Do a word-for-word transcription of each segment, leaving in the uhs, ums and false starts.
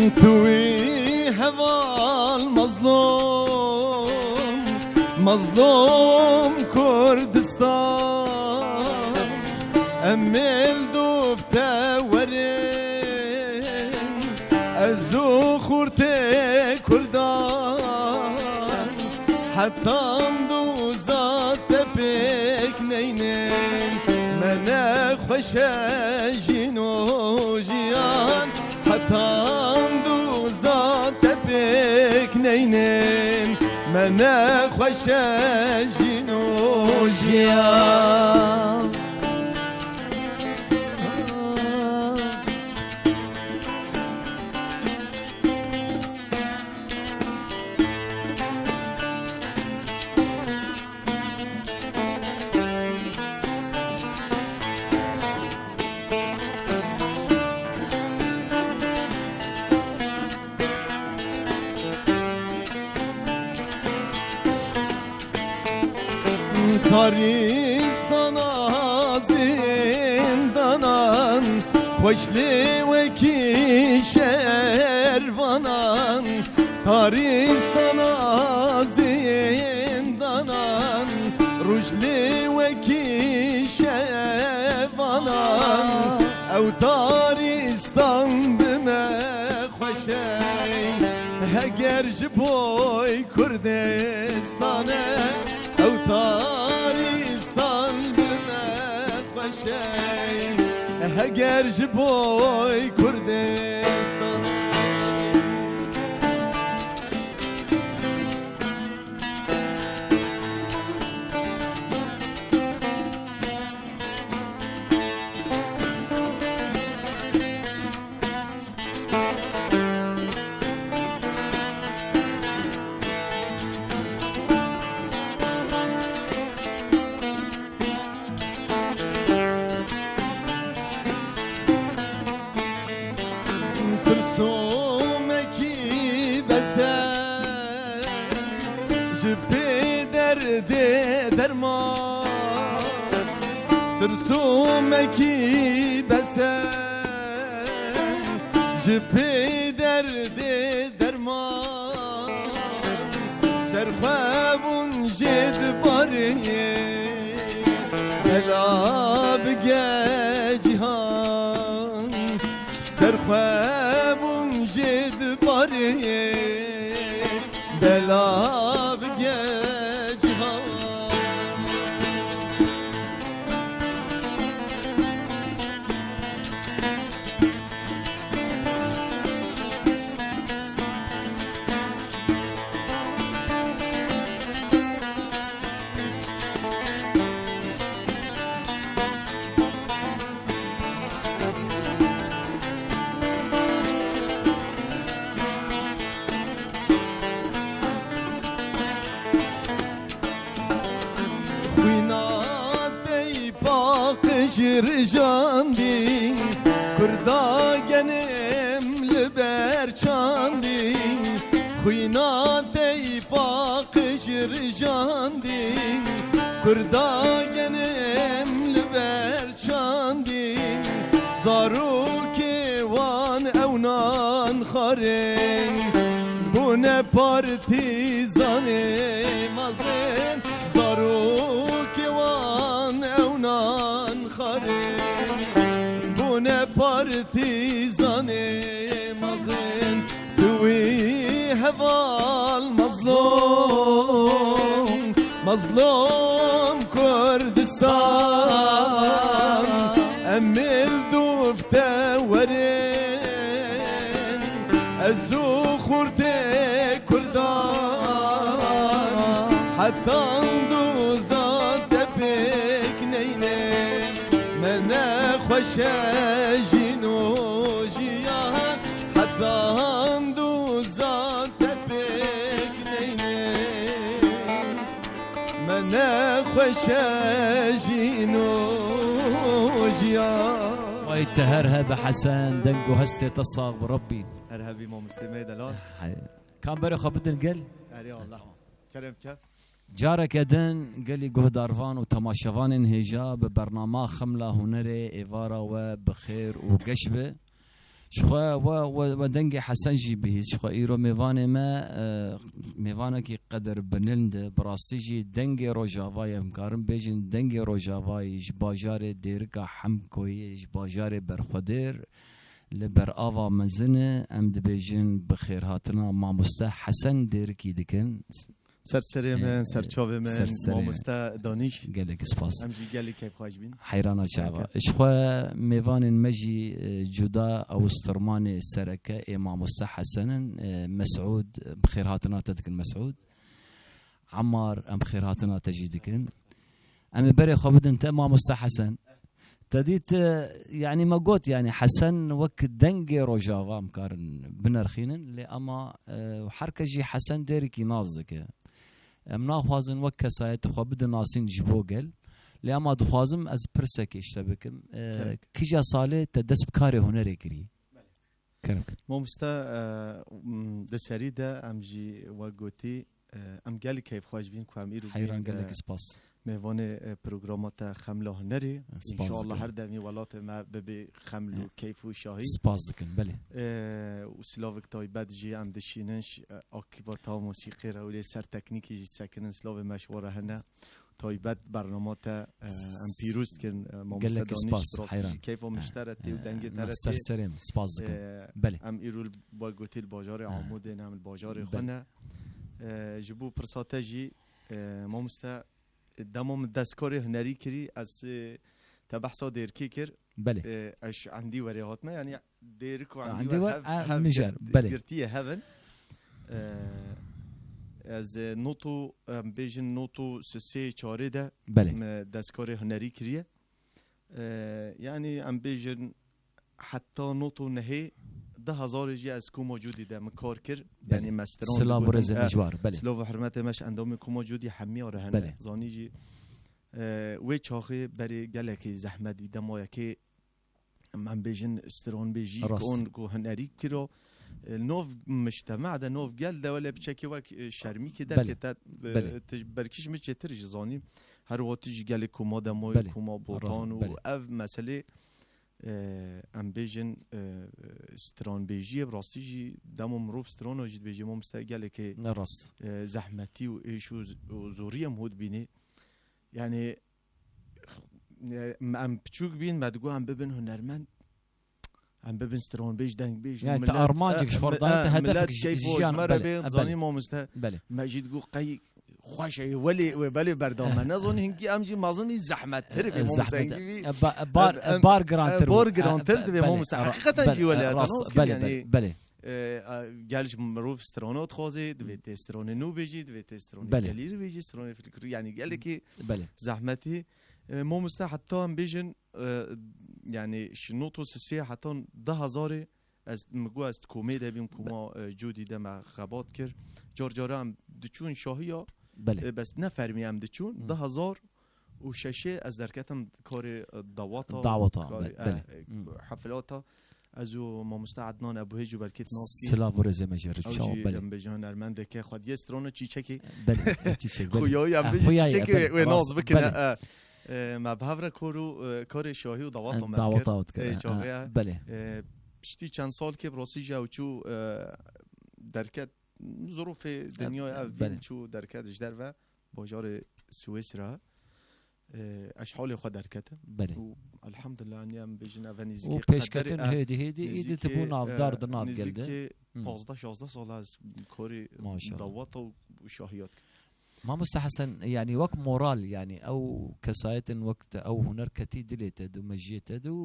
Tu wî heval Mazlûm, Mazlûm Kurdistan. Em ê li dûv te werin, ez û xurtê Kurdan. Hetan dûza te pêk neynin, me nexweş e jîn û jiyan. Hetan dûza te pêk neynin, me nexweş e jîn û jiyan. Tarîstana zindanan, xweşlê wekî şervanan. Tarîstana zindanan, rojlê wekî şevanan. Ew tarîstan bi me xweş e, heger ji boy Kurdistan e. Ew tarîstan bi me xweş e, heger ji boy Kurdistan e. Tirsomekî bes e, ji pê derdê derman. Tirsomekî bes e, ji pê derdê derman. Ser xwe bûn jê dibarê, bela bige cîhan. Ser xwe bûn jê dibarê, bela bige cîhan. Xwîna te yî paqij rijandî, Kurda genim li ber çandî. Xwîna te yî paqij rijandî, Kurda genim li ber çandî. Zarokê wan ew nan xwarin, bûne partîzanê mezin. Zarokê wan ew nan xwarin, bûne partîzanê mezin. Tu wî heval Mazlûm, Mazlûm Kurdistan. Em ê li dûv te werin, ez û xurtê Kurdan. Hetan dûza te pêk neyne, me nexweş e jîn û jiyan. Hetan dûza te pêk neyne, me nexweş e jîn û jiyan. Way te her hebe Hesen, deng û hestê te sax bi Rabbî. Her hebî mamostê me delal. Hay. Kamberê xwe bidin gel. Erê Allah. Tamam. Kerem ke. Careke din gelî guhdarvan û temaşevanên hêja bi bernama Xemla Hunerê êvara we bi xêr û geş be. Jixwe we, we, we dengê Hesen jî bihîst. Jixwe îro mêvanê me, e, mêvanekî qedir bilind e. Bi rastî jî dengê Rojava ye. Em karin bêjin dengê Rojavayê ji bajarê Dêrika Hemkoyê, ji bajarê Berxwedêr li ber ava mezin e. Em dibêjin bi xêrhatina mamoste Hesen Dêrikî dikin. Ser serê min, Ee, ser çavê min, ser serê. Mamoste Danîş. Gelek spas. Em jî gelek keyfxweş bîn. Heyrana çava. Gelek. Ji xwe mêvanên me jî, e, cuda ew stirmanê sereke ê mamoste Hesen in, e, Mesûd, bi xêrhatina te dikin Mesûd. Emar, em xêrhatina te jî dikin. Em ê berê xwe bidin te mamoste Hesen. Te dît, e, yanî me got, yanî Hesen wek dengê Rojava em karin binerxînin, lê ema, e, her kes jî Hesen Dêrikî nas dike. Em naxwazin wek kesayetê xwe bidin nasîn ji bo gel, lê ema dixwazim ez pirsekê ji te bikim. E, Kerem. Kîja salê te dest bi karê hunerê kirî? Kerem. Mamoste, e, m, di serî de em jî wek gotî, e, em gelek keyfxweş bîn ku em îro Heyran, bîn, gelek e, spas. Mêvanê, e, programa te Xemla Hunerê. Spas dikim. Înşallah her demî welatê me bibê xeml û E, keyf û şahî. Spas dikim, belê. E, û silavek taybet jî em dişînin ş-, e, akîbata mosîqê re û lê ser teknîkî jî disekinin. Silavê me ji we re hene. Taybet bernama te, e, em pîroz dikin, e, mamoste Danîş, spas, bi rastî jî keyfa min ji te re tê û dengê te re tê. Ser serê min, spas dikim. E, belê. Em îro li, wek gotî li bajarê Amûdê ne, em li bajarê xwe ne. E, ji bo pirsa te jî, e, mamoste, dema min destkarê hunerî kirî, ez, e, te behsa Dêrikê kir. Belê. E, ez ji endî werê hatime, yanî Dêrik û endî wer hev, hev mijar, girt-, belê. Girtiye hev in. E, ez, e, not û, em bêjin not û sisê çarê de, belê, me destkarê hunerî kiriye. E, yanî em bêjin heta not û nehê du hezarê jî ez koma Cûdî de min kar kir. Belê. Yanî me stran digotin. Silav û rêzê me ji war, belê. Silav û hurmetê me ji endamê koma Cûdî hemiya re hene. Belê. Zanî jî, e, wê çaxê berê gelekî zehmet bî, dema yekê em bêjin stranbêjî, rast, kon ku hunerî kiro, e, nov mujtema de, nov gel de wele piçekî wek, e, şermîkê, belê, derkete, e, belê, tu belkî ji min çêtir jî zanî. Her wextî jî gelê koma demoyê, belê, koma botan û, belê, ev meselê, e, em bêjin, e, stranbêjiyê, bi rastî jî dema mirov strana jî dibêje, mamoste gelekê, ne rast, e, zehmetî û êş û z-, û zorî em hû dibînê. Yanî e, em piçûk bîn, me digot em bibin hunermend, em bibin stranbêj, dengbêj. Yani te armancek ji xwe re daye, te hedefek ji jiyan, belê, belê. Zanî mamoste, belê, me jî digot qey xweş e, welê wê belê berdame. Nezanî hinkî em jî mezin bî zehmettir bê, e, mamoste, zehmet, hinkî bî, e, ba-, e, bar, e, em, bar girantir, e, bar bû. Girantir, e, dibê, belê, mamoste. Ra-, heqîqeten, belê, jî wele, rast, te nas kir, belê, yanî, belê, belê. E, a, gel ji mirov strana dixwaze, divê tê stranê nû bêjî, divê tê stranê, belê, gelîrî bêjî, stranê filkirî, yanî gelekî, belê, zehmetî. E, mamoste, heta em bêjin, e, yanî ji not û sisê heta du hezarê ez, min got ez di komê de bîm, koma, e, Cûdî de me xebat kir. Car cara em diçûn şahiya, belê, e, bes ne fermî em diçûn. Hı. Du hezar û şeşê ez derketim karê, e, dawata, dawata, karê, be-, e, belê, e, hı, hefilata. Ez û mamoste Ednan Ebuhêj û belkî nas kî. Silav û rêzê me jê re. Ew çawa, jî, belê, em bêjin hunermendeke xwediyê strana çîçekê. Belê, e, çîçek, belê. Xuya ya, e, bêjin xuya ya, çîçekê, belê, wê nas, rast, bikine, belê, e, e, me bi hev re kor û, e, karê şahî û dawata, e, me dikir. Dawata dikir, e, e, çaxê, e, belê. E, piştî çend salkê bi rastî jî ew çû, e, derket, zirûfê, e, dinyayê ev, belê, bîn, çû derket ji derve bajarê Swêsra. E, ez ji holê xwe derketim. Belê. Û elhamdulillah, niye em bêjin, ev nêzîkî û pêşketin qederê, e, hêdî hêdî îdî tu bû navdar, e, di nav gel de. Nêzîkî, hı, pazdeh şazdeh sal ez korî, maşallah, dawata û şahiya dikim. Mamoste Hesen, yanî wek moral, yanî ew kesayetin wek te, ew huner ketî dilê te de, mejiyê te de û,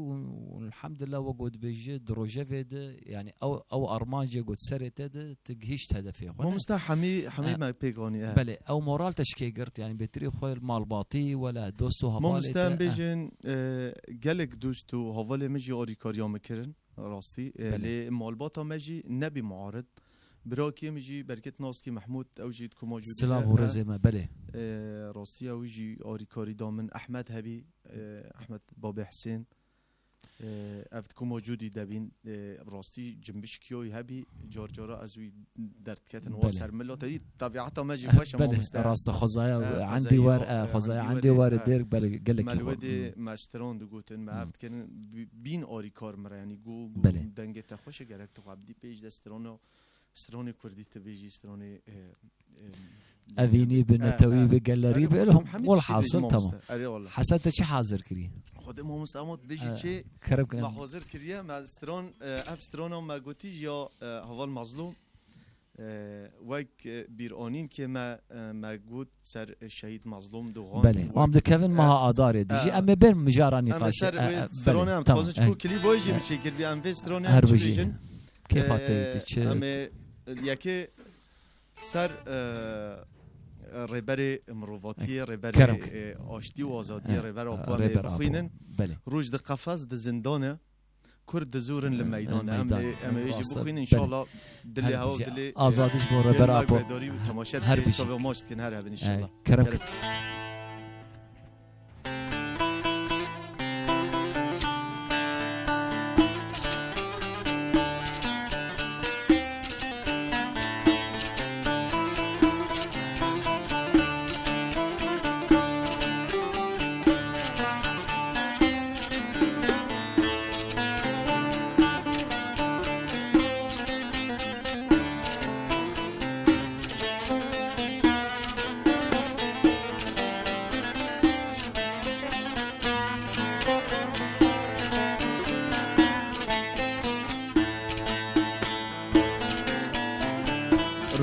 û elhamdulillah wek got dibêje di rojevê de, yanî ew, ew armancê got serê te de, tu gihîşt hedefê xwe, ne? Mamoste hemî, hemî, e, me pêk anî, e. Belê, ew moral te ji kê girt, yanî bêtirî xwe malbatî, wele dost û hevalê te, e. Mamoste em bêjin, e, gelek dost û hevalê min jî alîkariya min kirin. Rastî, e, belê, lê malbata me jî nebî muarid. Birakê min jî, Berket Naskî Mehmûd, ew jî di koma Cûdî de, silav û, e, rêzê me, belê. E, rastî ew jî arîkarî da min. Ehmed hebî, e, Ehmed Babê Hisên. Ee, ev ku mewcûdî debîn, ee, rastî cimbişkiyoyî hebî, car cara ez wî derdiketin wa Belê. ser min lo. Tedî tebiata me jî xweş e, Belê, mamoste. rast e, xwezaya Ee, endî xwezaya wer, wa, e, ee, xwezaya endî endî wer wer, e, e. dêr, belê, gelekî Melwedê xwe. me stran digotin, me Hı. ev dikirin, bi-, bîn arîkar min re, yanî gu, gu Belê. dengê te xweş e, gerek tu xwe bidî pêş de strano, stranê kurdî tu bêjî, stranê, ee, ee, Evînî bi, ee, netewî ee. bi, gelerî Erê, bi, elhom-, Hemî tiştê welhasil, bêjî tamam. mamoste. Erê, wallah. Hesen, te çi hazir kirî? Xwedê mamoste, ama tu bêjî Ee, çi kerem me kirin. hazir kiriye, me stran, ee, ev strana me gotî ya, ee, Heval Mazlûm. Ee, wek, ee, bîranîn ke me, ee, me got ser, ee, Şehîd Mazlûm Doğan. Belê. Wek, Am dikevin ee, maha Adarê dijî. ee, Em ê ber mijara em ê nîqaşê. ser Ee, wê ee, stranê belê, em tamam, dixwazin ji ee. ku klîp wê jî Ee, min çêkir bî, em vê stranê em her çi bijî. bêjin. Kêfa te Ee, yê tu çi? Em ê yekê ser, ee, rêberê mirovatiyê, Ee, rêberê, kerem. ee, aştî û azadiyê, Ee, rêber Apo em ê rêber Apo. bixwînin. Belê. Roj di qefes, di zindan e. Kurd dizûrin li Ee, meydan e. Em meydan. ê, em ê jî Rast e. bixwînin, Belê. înşallah dilê Her hewa, bijî. dilê, Azadî ji bo dilê rêber me Apo. guhdarî û temaşe Her dikê, bijî. çavê ma ji dikin her hebin, Ee, înşallah. kerem. Kerem.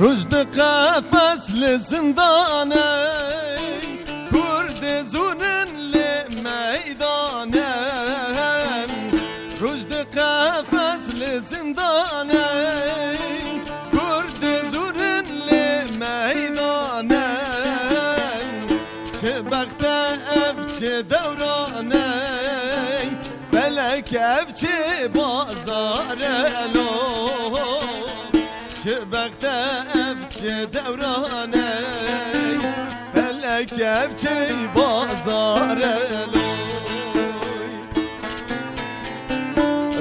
Roj di qefes li zindan e, Kurd dizûnin li meydan e. Roj di qefes li zindan e, Kurd dizûnin li meydan e. Çi bext e ev, çi dewran e, felek ev çi bazar e lo. Çi bext e ev, çi dewran e, felek ev çi bazar e lo.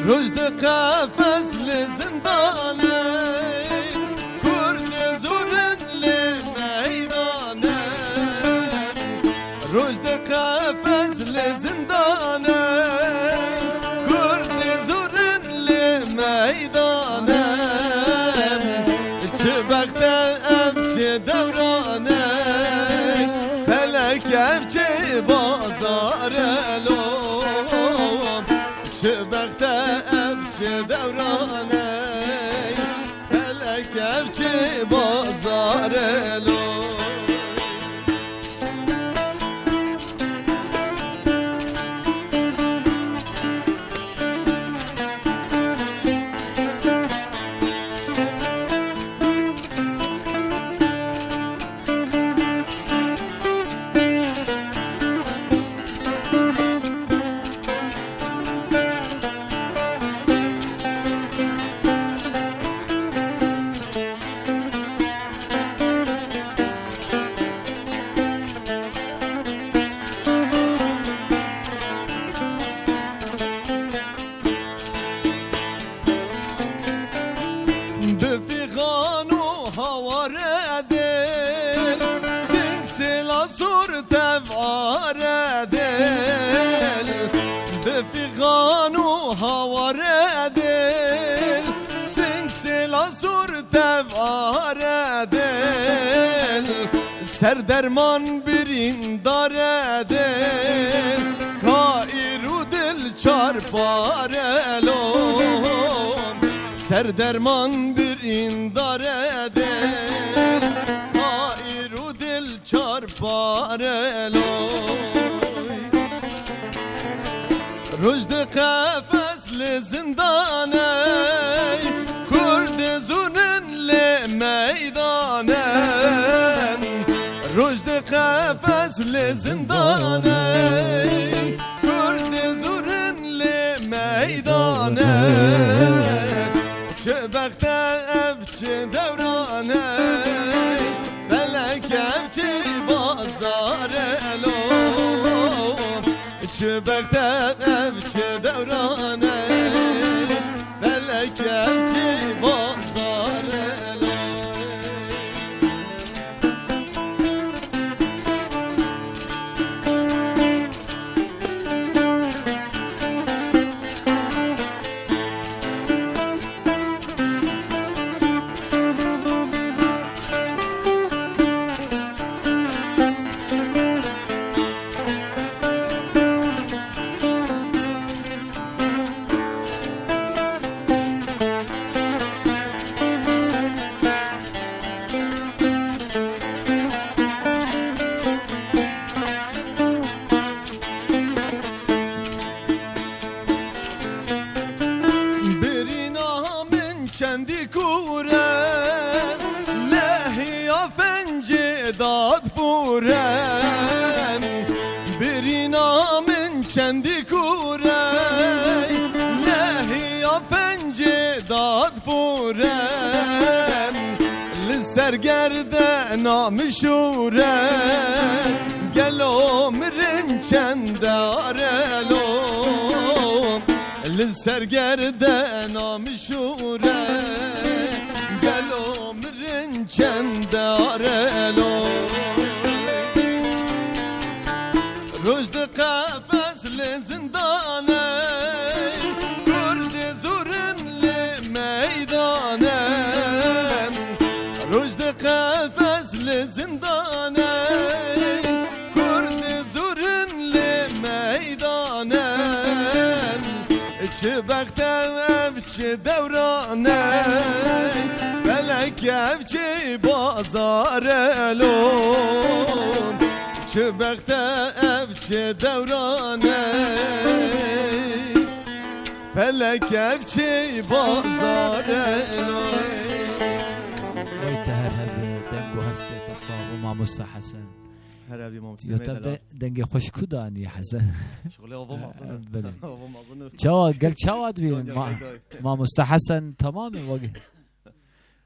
Roj di qefes li zindan e, Kurd dizûrin li meydan e. Roj di qefes li zindan e, Kurd dizûrin li meydan e. Çi bext e ev, çi dewran e, felek ev çi bazar e lo. Çi bext e ev, çi dewran e, felek ev çi bazar e lo. Bi fîxan û haware dil, sing sêla sor tevare dil. Bi fîxan û haware dil, sing sêla sor tevare dil. Ser derman birîndare dil, ka îro dil çarpare lo. Ser derman birîndare dil, ka îro dil çarpare lo. Roj di qefes li zindan e, Kurd dizûnin li meydan e. Roj di qefes li zindan e, Kurd dizûrin li meydan e. Çi bext e ev, çi dewran e, felek ev çi bazar e lo. Çi bext e ev, çi dewran Birîna min çendî kûr e, nehiya fencê dadfûre. Li ser gerdena min şûre, gelo mirin çend are lo. Li ser gerdena min şûre, gelo mirin çend are lo. Roj di qefes li zindane, kurdê zûrin li meydane. Roj di qefes li zindane, kurdê zûrin li meydane. Çi bext e ev, çi dewran e, felek ev çi bazar e lo. Çi bext e ev, çi dewran e, felek ev çi bazar e lo. Wey te her hebe, deng û hestê te sax bû, mamoste Hesen. Her hebe, mamoste. Yo, tev de dengê xweş ku danî, Hesen? Şixulê ava mazin. Belê. Ava mazin. Çawa, gel çawa dibînin? Yo, yo, ma-, yo, yo. Mamoste Hesen, tamam e, wek.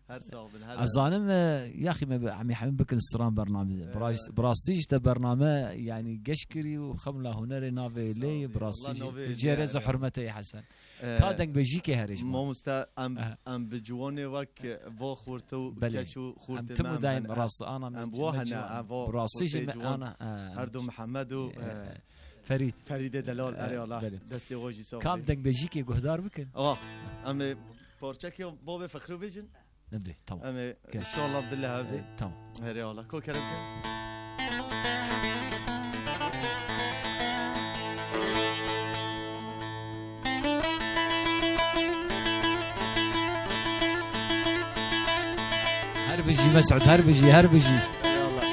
Her sax bin, her. Ez zanim, e, yaxî me bi Emî Hemî bikin stran bername. Evet. Biras-, birastî jî te bername, yanî geş kirî û xemla hunerê navê lê, birastî jî. Sağ ol. Allah navê lê. Ti cihê rêz û hurmetê Hesen. Ee, ka dengbêjîkê herê ji me. Mamoste, em, Aha. em bi ciwanê wek va xurte û Belê. keç û xurtê Em tim me û em daîm hene. rast ana me, Em me wa hene, ciwan. em va Bi rastî jî xurtê me ciwan. ana, e, Her du Mihemed û, e, e, Ferîd. Ferîdê Delal, E, erê Allah. belê. Destê we jî sax Kam be. dengbêjîkê guhdar bikin? Ah, em ê parçekê Babê Fixrû bêjin. Nebê, tamam. Em ê Gel. inşallah bi dilê hev bê. E, tamam. Herê Allah. Ko kerem ke. Her bijî Mesut, her bijî, her bijî. Eyvallah.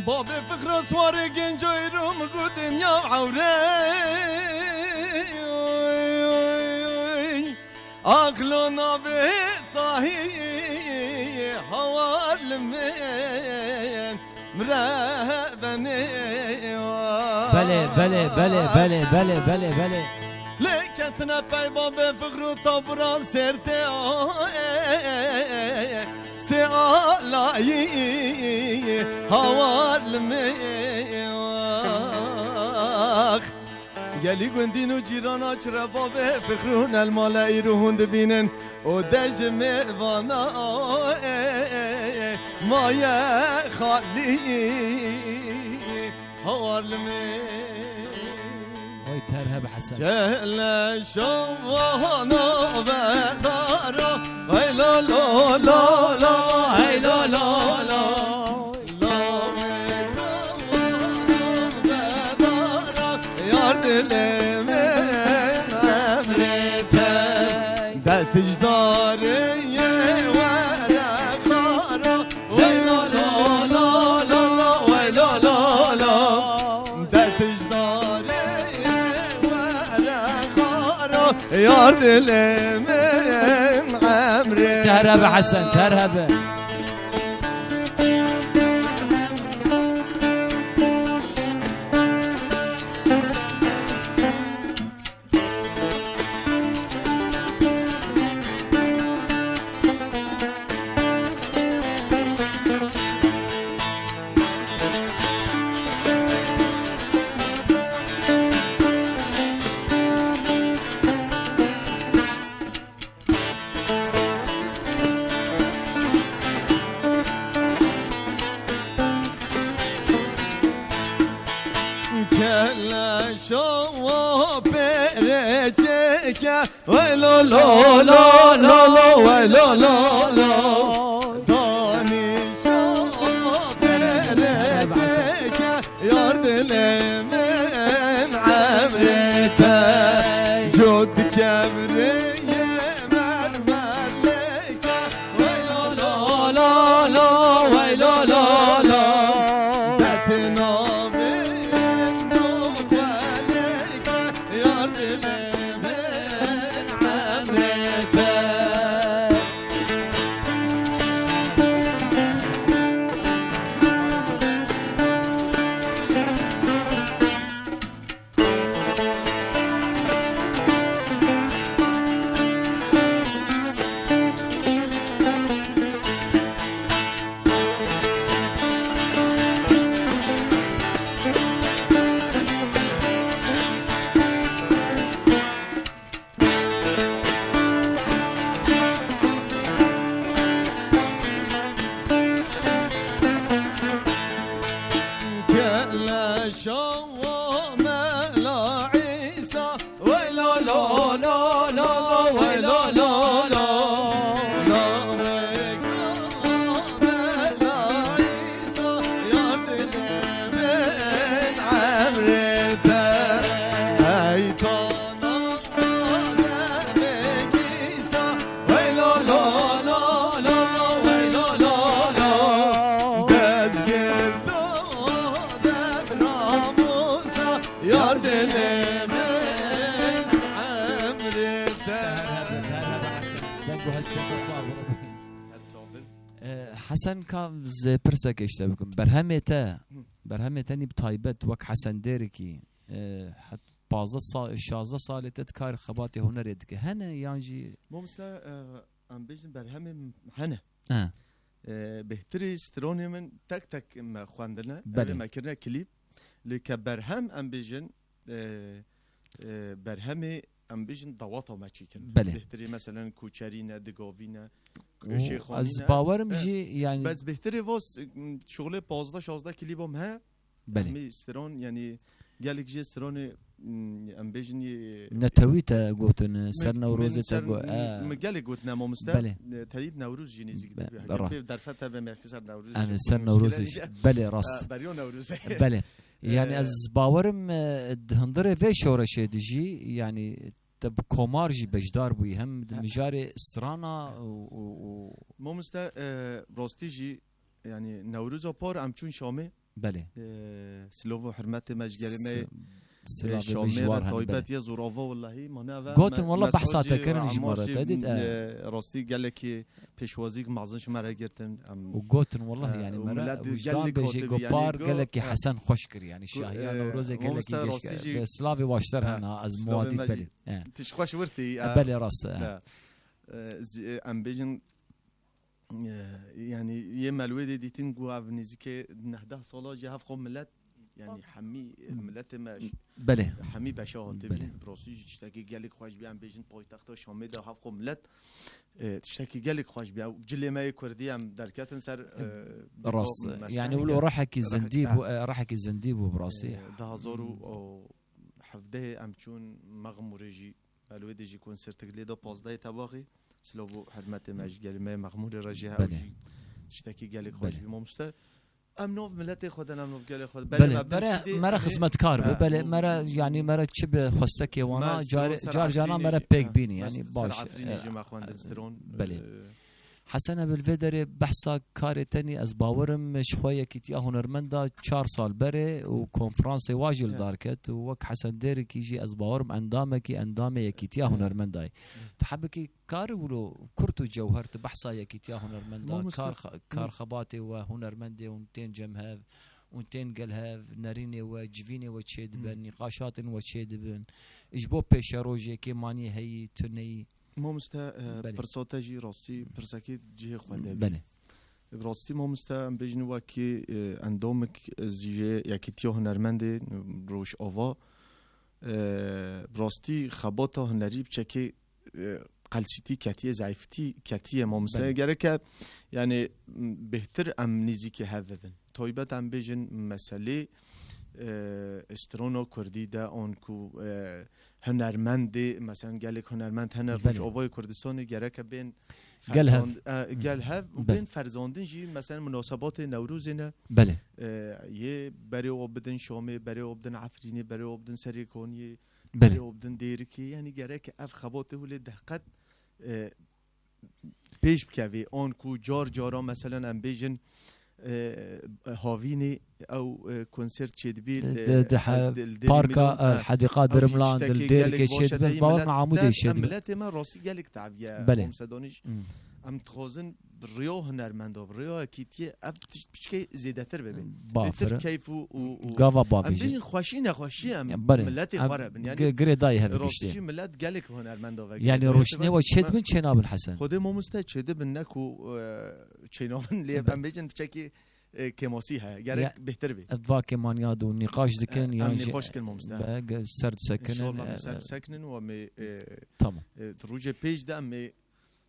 Babê Fixra Swarê Gencoyê Rom ku dinya ewre. Aqlo nabê sahî hawar li min mirevenê. Belê, belê, belê, belê, belê, belê, belê. Lê ketine pey Babê Fixrû tabura sêrtê. Sê alayî hawar li min. Gelî gundîn û cîrana çire Babê Fixrûn el male îro hûn dibînin û dej mêvana maye xalî hawar li min. Oy ter hebe Hesen. Kele şovana vedara. Hey lo lo lo lo, hey lo lo lo. Yar dilê min emrê te. De tijdarê yê were xara. Wey lo lo lo lo lo, wey lo lo lo. De tijdarê were xara. Yar dilê min emrê. Ter hebe Hesen, ter hebe. Ke, wey lo lo lo lo lo, wey lo lo lo. Danîşa dereceke, yar dilê min emrê te. Cot kevrê mermerleke, wey lo lo lo lo, wey lo lo lo. Betnavê min xweleke, yar dilê min emrê te. Keleşa mela Îsa, wey lo lo lo lo lo, wey lo lo lo. Mela Îsa, yar dilê min emrê te. Ey tana Wey lo lo lo lo lo, wey lo lo lo. Dezgirda devra Musa, yar dilê min emrê te. Merhaba, merhaba Hasan. Ben bu hastayı sağ olun. Her sağ olun. Ee, Hasan ka z-, pirsek işte bikim. Berhemê te, Hı. berhemê te nî bi taybet wek Hasan Dêrikî, e, het-, pazdeh sa-, şazdeh salê te di kar xebatê hunerê dike. Hene yan jî Mamoste, e, em bêjin berhemê hene. He. E, bêhtirî stronê min tek tek me xwendine. Belê. Ev ê me kirine klîp. Lê ke berhem em bêjin, e, e, berhemê em bêjin dawata me çêkin. Belê. Bêhtirî meselen koçerî ne, digavî ne, Û şêxanî ez ne. bawerim He. jî, yani Bes bêhtirê vos, m, şuxulê pazdeh şazdeh klîba me heye. Belê. Em ê stran, yani gelek jê stranê, m, em bêjin yê Netewî te gotin, ser Newrozê te got, e. Min gelek gotine mamoste. Belê. E, teyîd Newroz jî nêzîk Be-, dibe. Heke ra. pêv derfet hebe me ser Newroz Em jî ser gotin Newrozê muşkile jî. Belê, rast. E, beriya Newrozê. Belê. Yani E, ez bawerim, e, di hundirê vê şoreşê de jî, yani te bi komar jî beşdar bûyî, hem di Ha. mijarê strana û, û, û Mamoste, e, rastî jî, yani Newroza par em çûn Şamê. Belê. E, silav û hurmetê me ji gelê me, S-, e, silavê me Şamê ji war re hene, taybet belê. ye zorava wellahî, mane ve Gotin me-, wella behsa mesajî te kirin ji me Amar re, jî, te dît, e. e, rastî gelekî pêşwazîk mezin ji me re girtin. Em, Û gotin wella, e, yani û me re millet wijdan gelek bêjî hatibî, yani gopar go-, gelekî e. Hesen xweş kir, yani Ku, şahiya e, Newrozê gelekî mamoste geş rastî kir. jî Be silavê başter Ha, hena, ez silavê muadît me jî belê. E. Tişt xweş wirtî, e. E, belê rast, e. E, zi-, e, em bêjin, e, yani yê me li wê dê dîtin ku ev nêzîkê neh deh sala jî hev xwe milet, yani hemî miletê me ş-, Belê. hemî beşa hatibî. Belê. Bi rastî jî tiştekî gelek xweş bî, em bêjin paytexta Şamê de hev xwe milet, e, tiştekî gelek xweş bî. Ew cilê me yê kurdî em derketin ser, e, Rast. bi-, Yani meslenek wilo e, rehekî rehek-, zindî e. bû, e, rehekî zindî bû bi rastî. E, du hazar û hevdehê em çûn Mexmûrê jî, me li wê dê jî konsertik lê da pazdehê tebaxê. Silav û hurmetê me ji gelê me Mexmûrê re jî hew Belê. jî tiştekî gelek xweş Belê. bî mamoste. Em nav miletê xwe de, em nav gelê xwe de. Belê, Belê, me mere, çi dê, mere em ê, xizmetkar be, e, belê, û mere, yani mere çi be xwestekê wana, me carê, stran ser car cana Efrînê mere jî, pêk e, bînî, me yani ser baş, Efrînê e, jî me xwendin e, stron, belê. e, Hesen, e, bi vê derê behsa karê tenî ez bawerim ji xwe yekîtiya hunermenda çar sal berê û konferansê wa jî li He. dar ket û wek Hesen Dêrikî jî ez bawerim endamekî endamê yekîtiya He. hunermenda ye. He. Tu hebikî kar wilo kurt û cewher tu behsa yekîtiya hunermenda, Mamoste, kar xe-, kar hı. xebatê we, hunermendê hûn tên cem hev, hûn tên gel hev, nerînê we, civînê we çêdibin, Hı. nîqaşatên we çêdibin. Ji bo pêşerojê kêmaniyê heyî, tuneyî. Mamoste, e, Belê. pirsa te jî rastî pirsekî cihê xwe de bî. Belê. Bi rastî mamoste em bêjin wekî, e, endomik, e, jê yekîtiya hunermendê Rojava. E, bi rastî xebata hunerî bi çekê, e, qelsîtî ketiye, zayîftî ketiye mamoste. Belê. Gereke yani bêhtir em nêzîkî hev bibin. Taybet em bêjin meselê, e, strona kurdî de, an ku, e, hunermendê, mesela gelek hunermend hene Belê. Rojavayê Kurdistanê, gereke bên Gel hev. ferzand-, e, gel hev û Belê. Bên ferzandin jî, mesela munasebatê Newrozê ne, Belê. e, yê berê wan bidin Şamê, berê wan bidin Efrînê, berê wan bidin Serê Kaniyê, Belê. berê wan bidin Dêrikê, yanî gereke ev xebatê hûlê dehqet, e, pêş bikevê, an ku car cara, meselen, em bêjin, e, havînê ew, e, konsert çêdibî, Di, e, di, di he-, di, di parka, Dirimilo, e, he. Hedîqa Ew jî Dirimlan, tiştekî di gelek Dêrikê baş e, çêdibî, dayî bes bawer milet me amûdê te, em şêdibî. Miletê me rastî gelek tebiye, Belê. Mamoste Danîş. Hmm. Em dixwazin bi rêya hunermenda, bi rêya yekîtiyê ev tişt piçkê zêdetir bibe. Bêtir Bafire. Keyf û, û, û Gava em bavêjin. Bêjin xweşî nexweşî em Ya, belê. miletê Em xwe re bin. Yanî gi-, girê dayê hev rastî tiştê. Jî milet gelek hunermenda vegere. Yanî Dayê rojnê sibe we çê me dibin, çê nabin Hesen? Xwedê mamoste çê dibin, ne ku, e, çê nabin, lê Be- em bêjin piçekî, e, kêmasî heye. Gerek Ya, bêhtir bê. Va kêmaniya do nîqaş dikin, E, yan em jî nîqaş dikin mamoste. Be, ge-, ser disekinin, İnşallah e, em ser e, bisekinin û em ê, e, Tamam. e, di rojê pêş de em ê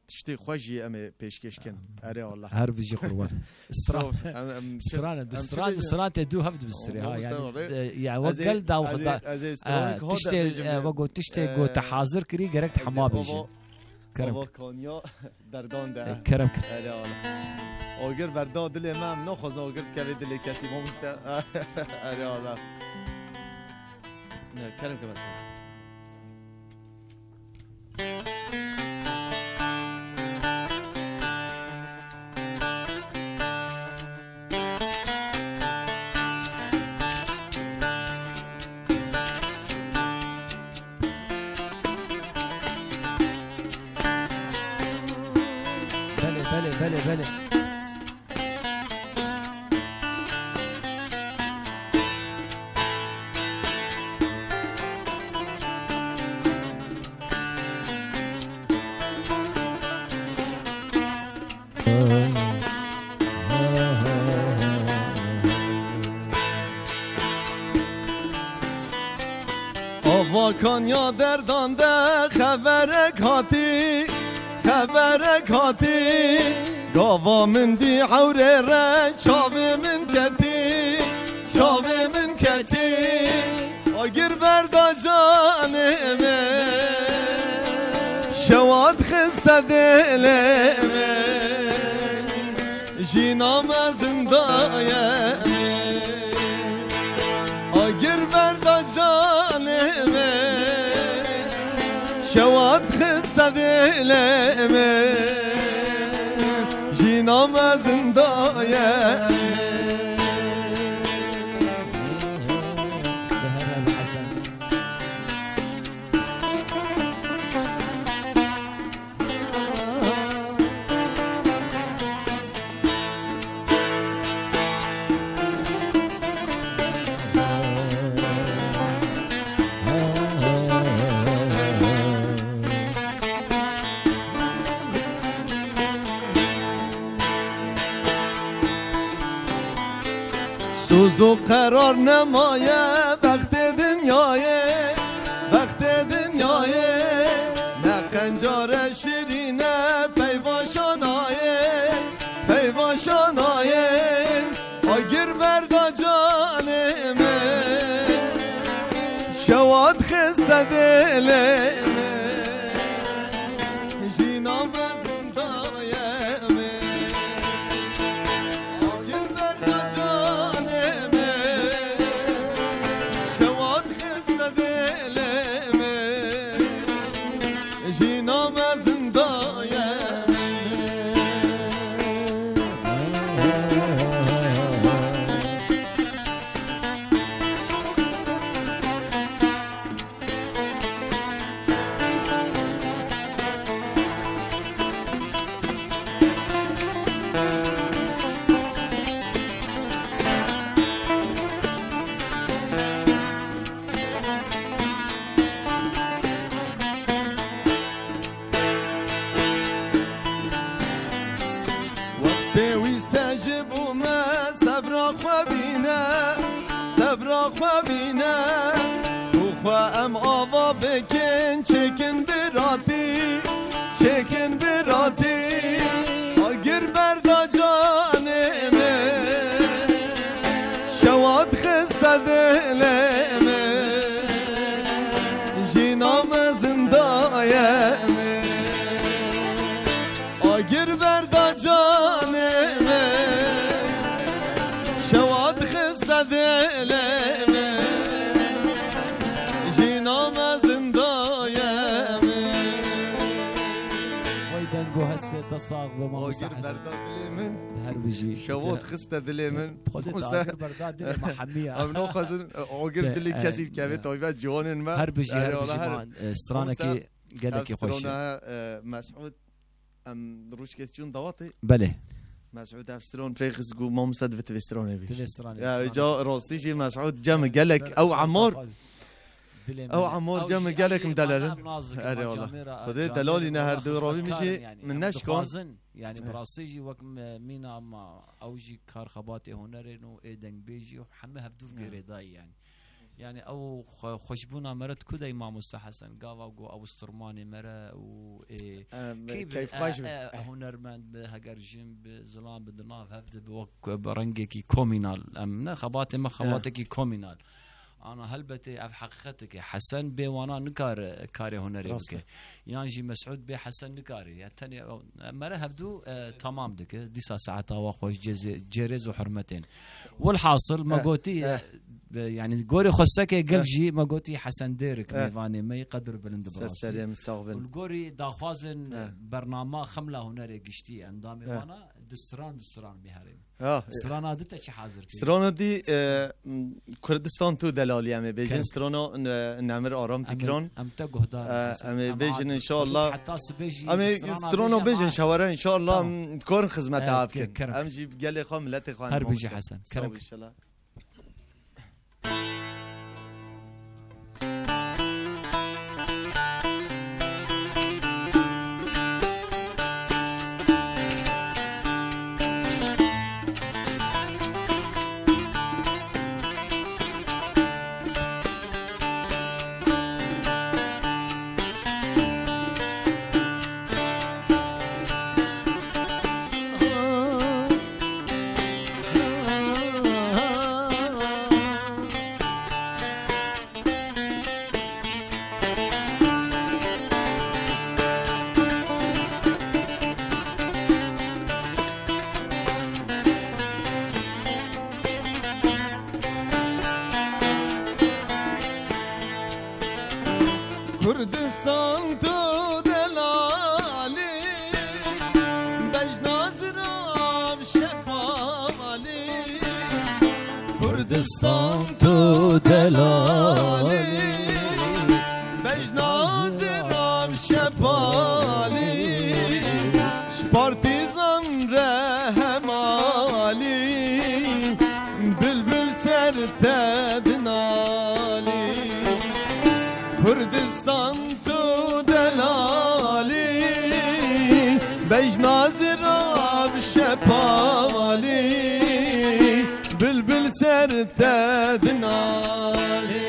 tiştê xwe jî em ê pêşkêş kin. Erê Allah. Her bijî qurban. Stran. Em, em, Stran, em stran, çi bêjin? Stran te du hev dibistirê, ha, Mamoste yani, Danîş. de, ya, Ez wek ê, gel daw ez ê, xda-, ez ê e, stran ka tiştê, de bêjim e, ya. wek got tiştê E, got te hazir kirî, gerek te ez ê hema bêjî. baba, Kerem baba kir. Kanya derdan de. E, kerem kir. Erê Allah. Agir berda dilê me, em naxwazin agir bikeve dilê kesî, mamoste. Erê Allah. Ne, kerem kir, bes. Belê, belê, belê, belê. Ava Kanya derdan de xeverek hatî, xeverek hatî. Gava min dî ewrê re çavê min ketî, çavê min ketî. Agir berda canê min, şewa dixiste dilê min, jîna mezin dayê min. Agir berda canê min, şewa dixiste dilê min, jîna mezin dayê min. Soz û qerar nemaye bextê dinyayê, bextê dinyayê. Ne qencare şirîne peyva şanayê, peyva şanayê. Agir berda canê min, şewa dixiste dilê min, jîna mezin dayê min. Agir berda canê min, şewa dixiste dilê min, jîna mezin dayê min. Wek pêwîst e ji bo me sebra xwe bîne, sebra xwe bîne. Ku xwe em ava bikin, çêkin biratî, çêkin biratî. Agir berda canê min, şewa dixiste dilê Dilê min, jîna mezin dayê min. Vay deng û hestê te sax be, mamosta Hesen. Agir berda dilê min. Her bijî. Şewot xiste dilê min. Xwedê te agir berda dilê me hemiya. Em naxwazin, e, agir dilê kesî bikeve, taybet ciwanên me. Her bijî, her bijî man, e, stranekî gelekî xweş e. Ev strana, e, Mesûd, em rojkê çûn dawatê. Belê. Mesûd ev stran pê xist, got, "Mamosta, divê tu vê stranê bêjî." Tu vê stranê, ya, stranê. Ca rastî jî Mesûd cem gelek, ew Emar. Dilê me. Ew Emar cem gelek min delal in. Erê wala. Xwedê delalî ne her du ravî min jî, min neşkan. Dixwazin, yani, bi rastî jî wek me, mîna ma, ew jî kar xebatê hunerê û ê dengbêjî û hemî hevdû girêdayî, yani. Yani, ew xwe-, xweşbûna me re tu ku dey, mamosta Hesen? Gava ku ew sirmanê me re û, ê, kî bi, keyfxweş e, bi, e, hunermend bi, heger jin bi, zilam bi, di nav hev de bi, wek bi rengekî komînal. Em ne, xebatê me xebatekî komînal. Ana helbetê ev heqîqetek e. Hesen bê wana nikare karê hunerê bike. Yan jî Mesûd bê Hesen nikare. Ya tenê, me re hevdû, e, tamam dike. Dîsa saeta wa xweş cêzê-, cêrêz û hurmetên. Welhasil, me gotî, e, e, yani gorê xwestekê gel jî me gotî Hesen Dêrik mêvanê me yî, qedir bilind bi rastî. Ser serê min, sağ bin. Û li gorî daxwazên, e, bernama Xemla Hunerê Giştî endamê wana di stran, di stran bihêrin. Ha, e, strana di te çi hazir kir? Strana di, e, m, Kurdistan tu delalî em ê bêjin. Kerem. Strana, e, Nemir Aram Tikran. Em ê, em te guhdar, e, Hesen. Em ê bêjin hazir, inşallah. Heta sibê jî em ê strana bêjin, şewere inşallah, tamam, em karin xizmeta, e, ev ke-, bikin. Kerem. Em jî gelê xwe, miletê xwe. Her bijî Hesen. Sağ ol, kerem. İnşallah. Kurdistan tu delalî, bejna zirav şefalî. Kurdistan tu delalî, bejna zirav şefalî. Ji partîzan re hemalî, bilbil ser te dinalî. Kurdistan tu delalî, bejna zirav şefalî, bilbil ser te dinalî.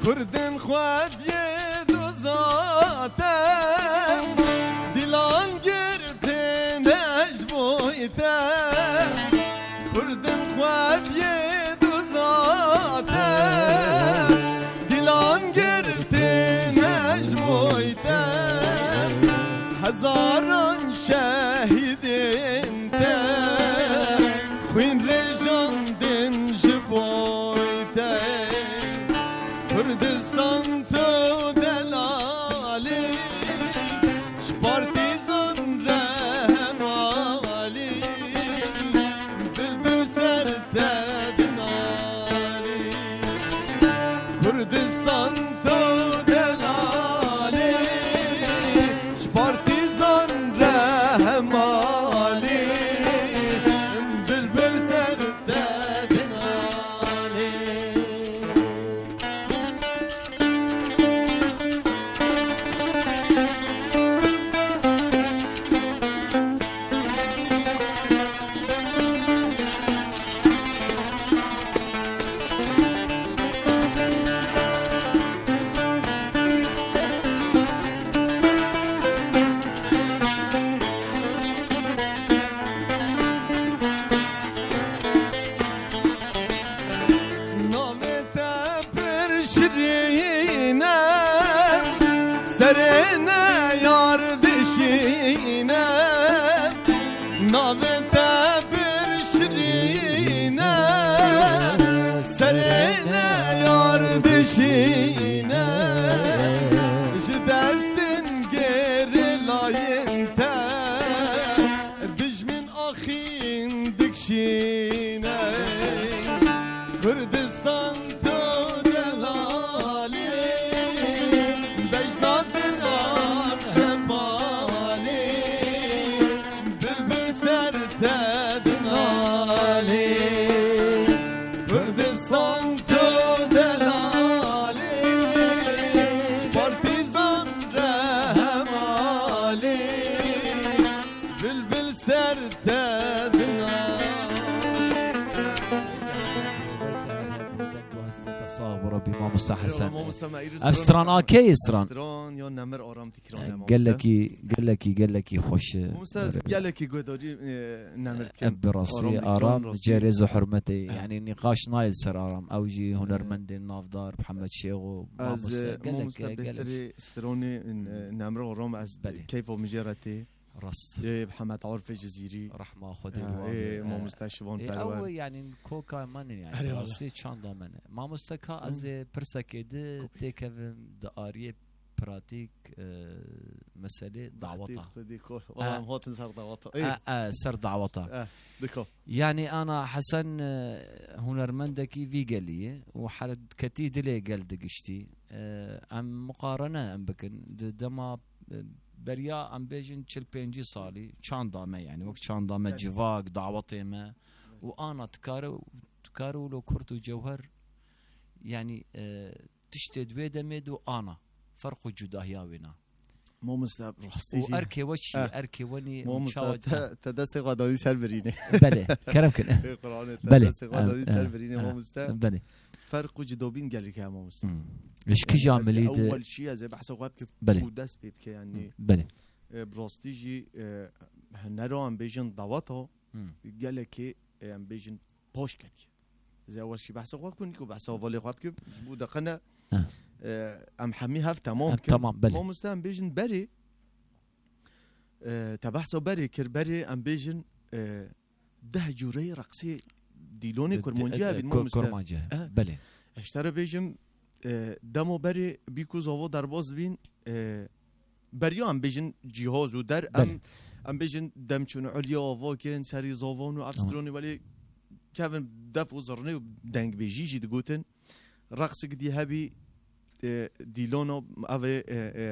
Kurdên xwediyê du zaten, dîlan girtine ji boy te. Kurdên xwediyê du zaten, dîlan girtine ji boy te. Hezaran şehîdên te, xwîn rêjandin ji boy te. Kurdistan tu delalî, ji partîzan re hemalî, bilbil ser te dinalî. Kurdistan tu delalî, ji partîzan Ne yar dişîne, navê te pir şirîne, serê ne yar dişîne, ji destin gêrê layên te, dijmin axîn dikşîne. Kurdistan to delalî, bejna zilam şevalî, bilbil ser te dinalî. Kurdistan to delalî, partîzan re hevalî, bilbil ser te dinalî. Sax bi Rabbî, mamosta Hesen. Eyvallah, mamosta me, îro Ev stran a kê stran? Stran ya Nemir Aram Dîkran e, mamosta. Gelekî, gelekî, gelekî xweş e. Mamosta, ez gelekî guhdarî, e, Nemir dikim. Ev bi rastî Aram Dîkran Aram rastî. Cê rêz û hurmetê. Eh. Yanî nîqaş nayê ser Aram. Ew jî hunermendên navdar, Mihemed Şêxo, ez, mamosta, e, gelek, mamosta, e, gelek. Bêhtirê stranê, e, Nemir Aram ez Belê. Keyfa min jê re tê. Rast. Ê, Mihemed Arifê Cizîrî. Rehma Xwedê Ya, wan ê, be. Mamoste Şivan Ê, Perwer. Ew, yanî, koka me ne, yanî, Erê, rastî çanda me ne. Mamoste ka ez ê pirsekê di têkevim di ariyê pratîk, e, meselê daweta. Xwedê ko. Wala em hatin ser daweta. Ê. E, e, ser daweta. E, diko. Yanî, ana Hesen, e, hunermendekî vî gelî ye û hereketî dilê gel digiştî. E, em muqarene em bikin. Di dema, e, beriya em bêjin çil pêncî salî çanda me, yanî wek çanda me, Belê. Civak, dawetê me û ana dikare, dikare wilo kurt û cewher, yanî, e, tiştê di wê demê de û ana ferq û cudahiya wêna. Mamoste, rastî Û jî. Erkê we çi ye? Eh. Erkê we nî û Mamoste, çawa te, te destê xwe danî ser birînê. Belê, kerem kin. Ê Qur'anê, te Belê. Destê xwe danî ser birînê, eh, mamoste. Belê. Ferq û cudobîn gelek heye, mamoste. Hmm. Ji kîja milî de? Ewwel şî ez ê behsa xwe bikim Belê. Û dest pê bike, yanî. Hmm, belê. E, bi rastî jî, e, hunera em bêjin daweta Hmm. gelekê, e, em bêjin paş ketiye. Ez ê ewwel şî behsa xwe bikim, nîko behsa hevalê xwe bikim, ji bo deqe ne, Ha. e, em hemî hev temam Ha, bikin. Tamam, belê. Mamoste em bêjin berê, e, te behsa berê kir, berê em bêjin, e, deh cûreyê reqsê dîlonê Kurmancî hebîn, mamoste. Kurmancî, belê. Ez ji te re bêjim, e, demo berê bîk û zava derbas dibîn, e, beriya em bêjin cîhoz û der, em, Belê. Em bêjin dem çûn ulya ava kin, serî zavan û ev Tamam. Stronê welê kevin def û zirnê û dengbêjî jî digotin. Reqsik dî hebî, e, dîlona ev ê, e, e,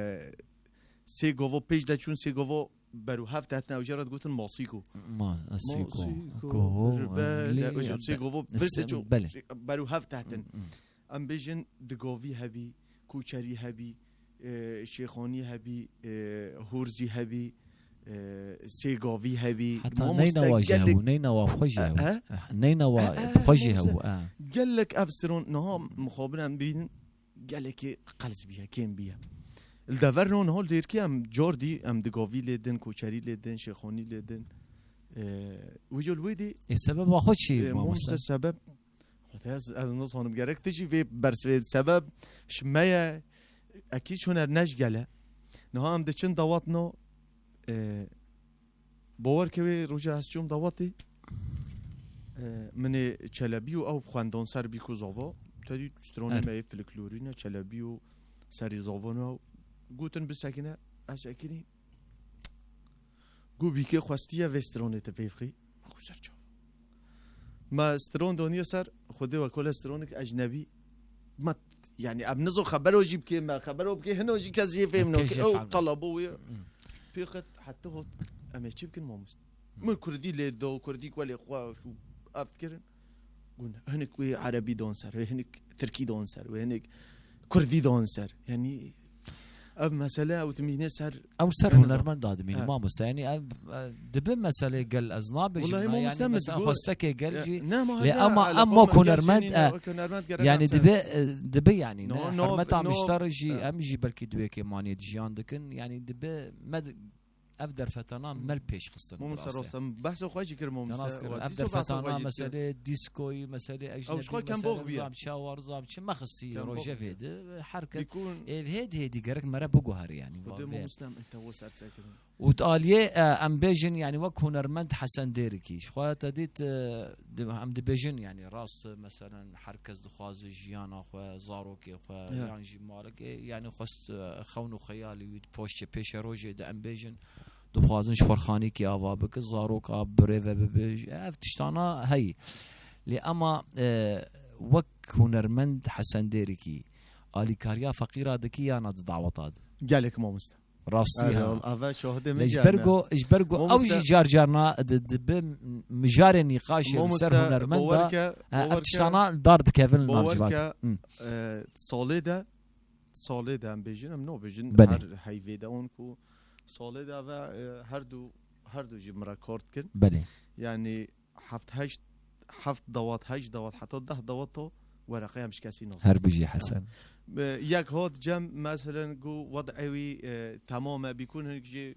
sê gava pêş de çûn, sê gava beru hev tehtine, ew jê re digotin masîko. Ma-, sîko. Masîko, Ko-, ribele, li-, ew jî sê gava se-, pêş de çûn, belê. Beru hev tetin. Hmm, hmm. Em bêjin digavî hebî, koçerî hebî, e, şêxanî hebî, e, horzî hebî, e, sêgavî hebî. Heta Mamoste neyna wa jî gelek hebû, neyna wa xwe jî E, hebû. e? Eh, neyna wa E, e, xwe jî mamoste hebû, e. Gelek ev stron niha mixabin em bînin, gelekê qels bîye, kêm bîye. Li dever no niha li Dêrkî em car dî, em digavî lê din, koçerî lê din, şêxanî lê din. E, wê jî li wê dî, E, sebeba xwe çi ye, e, mamoste? Mamoste sebeb, xwedê ez, ez nizanim, gerek tu jî vê bersivê sebeb ji me ye, ekî ji huner ne ji gel e. Niha em diçin dawet no, e, bawer ke wê roja ez çûm dawetê, e, min ê Çelebî û ew xwendan ser bîk û zava, te dî stronê Her. Me yê filiklorî ne, Çelebî û serî zava ne, gotin bisekine, ez sekinî. Got bîkê xwestiye vê stronê te pê bixî. Min got ser çav. Me stron daniye ser, Xwedê we kole stronik ecnebî. Me, yanî em nizo xebero jî bikê me, xebero bikê hino jî kes jê fêm Kes nake. jê Ew fêm nake. Talabo wê. Hmm. Pêxet heta hot, em ê çi bikin mamoste? Hmm. Min kurdî lê do, kurdî welê xwe şû ev dikirin. Gun, hinik wê erebî don ser, wê hinik tirkî don ser, wê hinik kurdî don ser. Yanî ev mesele ew dimîne ser Ew ser hinek hunermend dadimîne, Ha. mamoste. Yanî ev, e, dibe meselê gel ez nabêjim. Welahi, na, mamoste, yanî min mesela digot, xwestekê gel e, jî. Ne, ma Lê hebe ama, alaqa ama min gel hunermend, jî nîne, e, wek hunermend gerek yanî nase. Dibe, e, dibe yanî, No, ne, no, hurmeta no, mişter jî, e. Em jî belkî di wê kêmaniyê de jiyan dikin. Yanî dibe me di-, ev derfetana me li pêş xistin. Mamoste rast e. Em behsa xwe jî kir, mamoste. Tenas kir. Ev derfetana meselê dîskoyî, meselê ejnebî, meselê nizam çawa, nizam çi me xistî rojevê de. Her kes êv hêdî hêdî gerek me re biguherî, yanî. Xwedê mamoste em ente wo ser çekirin. Û di aliyê, e, em bêjin, yanî wek hunermend Hesen Dêrikî, ji xwe te dît, e, di-, em dibêjin, yanî rast, e, meselen her kes dixwaze jiyana xwe, zarokê xwe, yan jî malekê, yanî xwest, e, xewn û xeyalî wî di poşçe pêşerojê de em bêjin, dixwazin ji xwe xanîkî ava bike, zaroka birêve bibe, ev tiştana heyî. Lê ema, e, wek hunermend Hesen Dêrikî, alîkariya feqîra dikî yana di daweta de? Gelek mamoste. Rastî ha. Eve şahidê min. Ji ber ku, ji ber ku ew jî car carna di, dibe mijarê nîqaşê li ser hunermenda, ev tiştana dar dikevin nav civat. Salê de, salê de em bêjin, em nabêjin her heyvê de wan ku salê de eve, e, her du, her du jî min re kar dikin. Belê. Yanî heft heşt, heft dawat, heşt dawat, heta deh dawat o wereqê em ji kesî nas. Her bijî Hesen. E, yek hat cem, meselen, gu wed'ê wî, e, temam e, bîkûn hinek jî,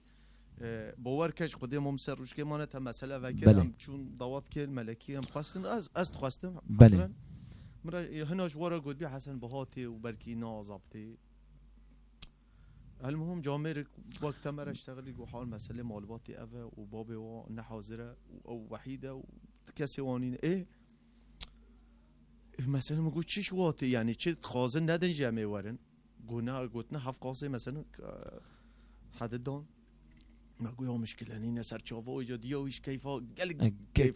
e, bawer ke ji Xwedê mam ser rûşkê mane te mesele vekir, em çûn dawat kir, melekî em xwestin, ez, ez dixwestim, meselen, min re, e, hina ji we re gotbî Hesen bihatê û belkî nazabtê. Elmuhim camêrek wek te me re ştexilî got hal meselê malbatê ev e û babê wa ne hazir e û ew wehîd e û kesê wa nîne. Ê, ê, meselê min got çi ji wa tê, yanî çi dixwazin nedin jî em ê werin. Got ne, got ne heft qasê meselê, e, hedidan. Me got ya mişkile nîne ser çava wê ca diya wî ji keyfa gelek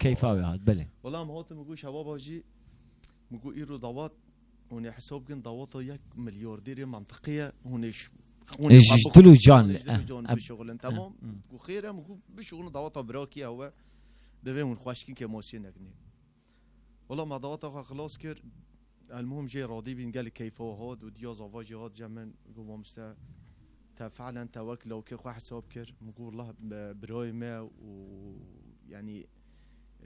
keyfa wê hat, belê. Wela em hatin min got şewaba jî min got îro dawat Hûn ê hesab bikin, daweta yek milyardêrê mentiqî ye, hûn ê ş-, hûn ê ji dil û can, ji dil û can bişuxulin. Temam, ku xêr e, ku bişuxulin, daweta birakî ew e, divê hûn xweşkin kêmasiyê nekin. Wela me daweta xwe xilas kir, elmuhim jê radî bîn, gelek keyfa hat û diya zava jî hat cem min, got, "Mamoste, te fe'len te wek lawkê xwe hesab kir." Min got, "Wallah, e, birayê me û, yanî,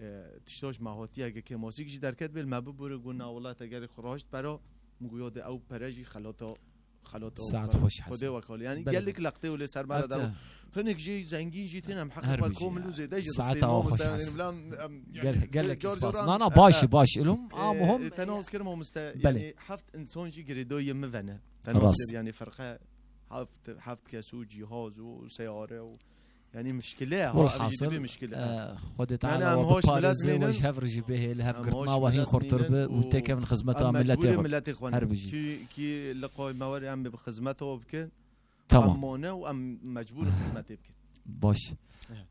e, tişta ji me hatiye, heke kêmasîk jî derket bê, li me bibûre." Got, "Na, wallah, te gelek xwe raşt pera." Min got, "Ya de ew pere jî xelata, xelata Xwedê wek hal." Yanî gelek leqtê û lê ser me re dero. Hinek jî zengîn jî tên, em heqê xwe komil û zêde jî disên mamoste. Gelek, gelek spas. Na, na, baş, baş. Ilum, a, muhim. Te nas kir mamoste, yanî heft insan jî girêdayê min ve ne. Te nas kir, yanî ferqe heft, heft kes û cîhaz û seyare û, yanî mişkile ye, ha, ev jî dibê mişkile. Xwedê Teala we biparêze, we ji hev re jî bihêle, hevgirtina we hîn xurtir be û têkevin xizmeta miletê xwe. Her bijî. Kî, kî li qay me were em ê bi xizmeta we bikin. Tamam. Em mane û em mecbûr in xizmetê bikin. Baş.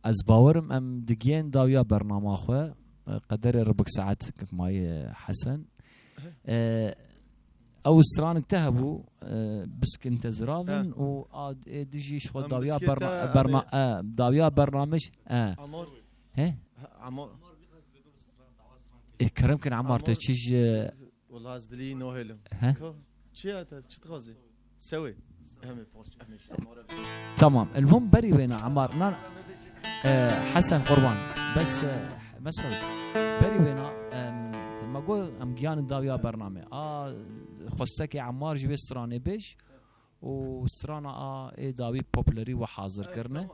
Ez bawerim em digiyên dawiya bernama xwe, e, qederê ribik saet maye Hesen. E, ew stranik te hebû, e, biskin te ziravin û a, ê dijî ji xwe dawiya berna-, e, dawiya bernamij, e. He? Ê, kerem kin Emar, te çi ji Wala ez dilî nohêlim. He? Ko? Çi ya te? Çi dixwazî? Sewê. Em ê parç-, em ê işte mare. Tamam. Elhum berî wêna Emar. Nan, e, Hesen Qurban. Bes, e, Mesut. Berî wêna, em, te me got em giyanin dawiya bername. A, xwestekê Emar ji wê stranê bêj û strana a ê dawî poplerî we hazir kirine.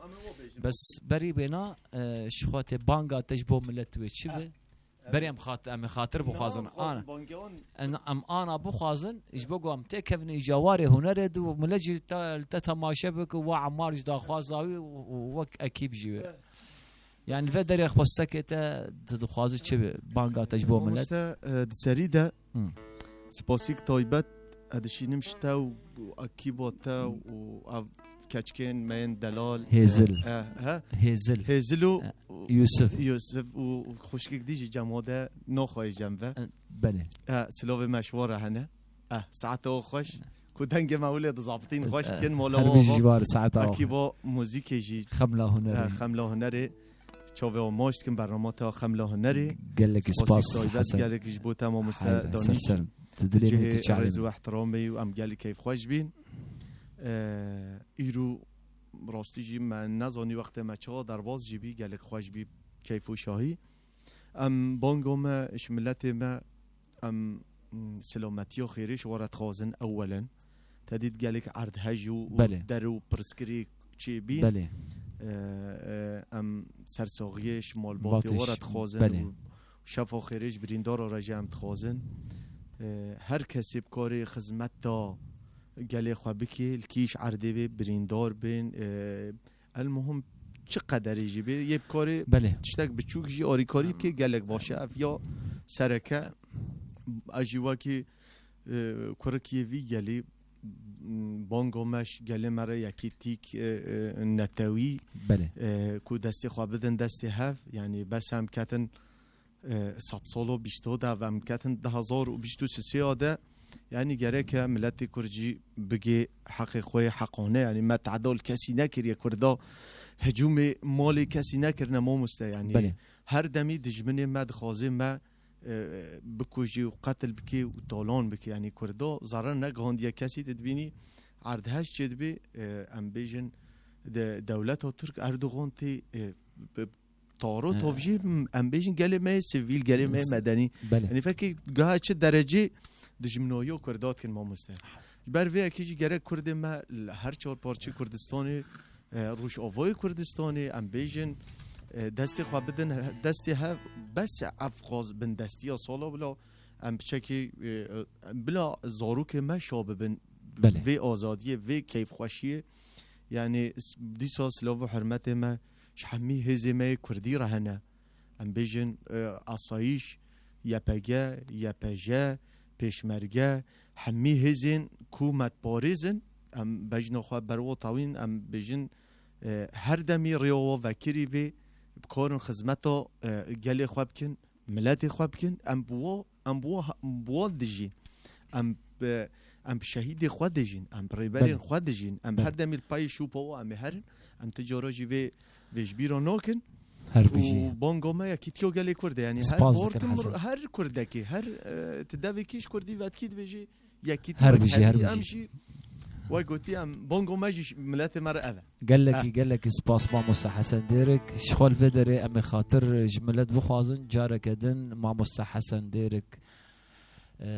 Bes berî wêna, e, ji xwe tê banga te ji bo milet wê çi be? Berê em xat-, em ê xatir bixwazin. Ana. Em, em ana bixwazin, ji bo ku em têkevin îca warê hunerê de û millet jî te, te temaşe bike, we Emar jî daxwaza wî û, û wek ekîb jî wê. Yani ve derê xwestekê te, tu dixwazi çi be? Banga te ji bo millet. Mamoste, e, di serî de spasîk taybet, e, dişînim ji te û, û ekîba te û ev keçikên me yên delal. Hêzil. E, he? Hêzil. Hêzil û, e, Yusuf. Yusuf û, û xwişkek dî jî cema de noxweyê cem ve. E, belê. E, silovê me ji we re hene. E, saete we xweş. Ku dengê me wile dizabitîn xweş dikin, mola we. Her bijî ji we re saeta we. Ekîba muzîkê jî. Xemla hunerê. E, Xemla hunerê. Çavê we maç dikin, bernama te ya Xemla hunerê. Gelek spas, taybet, Hesen. Gelek ji bo te mamoste Danîş. Ser ser. Tu dilê min, tu çavê min. Rêz û ehtiramê û em gelek keyfxweş bîn. E, îro rastî jî me nezanî wextê me çawa derbas jî bî, gelek xweş bî, keyf û şahî. Em banga me ji miletê me, em, m, silametiya xêrê ji we re dixwazin ewwelen. Te dît gelek erdhej û, û der û pirsgirêk çêbîn. Belê. E, e, em sersaxiyê ji malbatê we re dixwazin û şefa xêrê ji birîndara re jî em dixwazin. E, her kesê bi karê xizmeta gelê xwe bikê, li kî ji erdê bê, birîndar bên, e, el muhim çi qederê jî bê, yê bi karê tiştek biçûk jî arîkarî bikê, gelek baş e. Ev ya sereke, ez jî wekî e, kurikiyê vî gelî, m, banga me ji gelê me re yekîtîk, e, e, netewî, e, ku destê xwe bidin destê hev, yanî bes em ketin, e, sedsala bîsta de ve em ketin du hezar û bîst û sê de, yanî gereke miletê Kurd jî bigê heqê xwe yê heqane, yanî me teda li kesî nekiriye, Kurda hicûmê malê kesî nekirine mamoste, yanî her demî dijminê me dixwaze me e, bikujî û qetil bikî û talan bikî. Yanî Kurda zarar negihandiye kesî, tu dibînî erdhej çêdibî, e, em bêjin de, dewleta Tirk Erdogan tê, e, bi taro tovjî, em bêjin gelê me yê sivîl, gelê me yê medenî. Yanî fekê gaha çi derecê dijminayo Kurda dikin mamoste. Ji ber vê yekê jî gerek Kurdê me li her çar parçeyê Kurdistanê e, Rojavayê Kurdistanê, em bêjin, e, destê xwe bidin he-, destê hev, bes ev qaz bindestiya sala bila em piçekî, e, e, bila zarokê me şa bibin vê azadiyê, vê keyfxweşiyê. Yanî s-, dîsa silav û hurmetê me ji hemî hêzê me yê Kurdî re hene. Em bêjin, e, asayîş, Y P G, Y P J, pêşmerge, hemî hêzên ku me diparêzin, em bejna xwe ber we tawîn, em bêjin, e, her demî rêya we vekirî bê, bikarin xizmeta, e, gelê xwe bikin, miletê xwe bikin, em bi we, em bi we, bi we dijîn. Em bi, em bi şehîdê xwe dijîn, em bi rêberên xwe dijîn, em her demî li payê şûpa we em ê herin, em ti cara jî vê, vê ji bîra nakin. Her bijî. Û banga me yekîtiya gelê Kurd e. Yanî her Spas dikim, partim, Hesen. Her Kurdekî, her, e, ti devekî ji Kurdî vetkî dibêjî, yekîtî Her bijî, her wekî em bijî. Jî, we gotî em, banga me jî miletê me re ev e. Gelekî, Ha. Gelekî spas mamoste Hesen Dêrik. Ji xwe li vê derê em ê xatir ji milet bixwazin. Careke din mamoste Hesen Dêrik, e,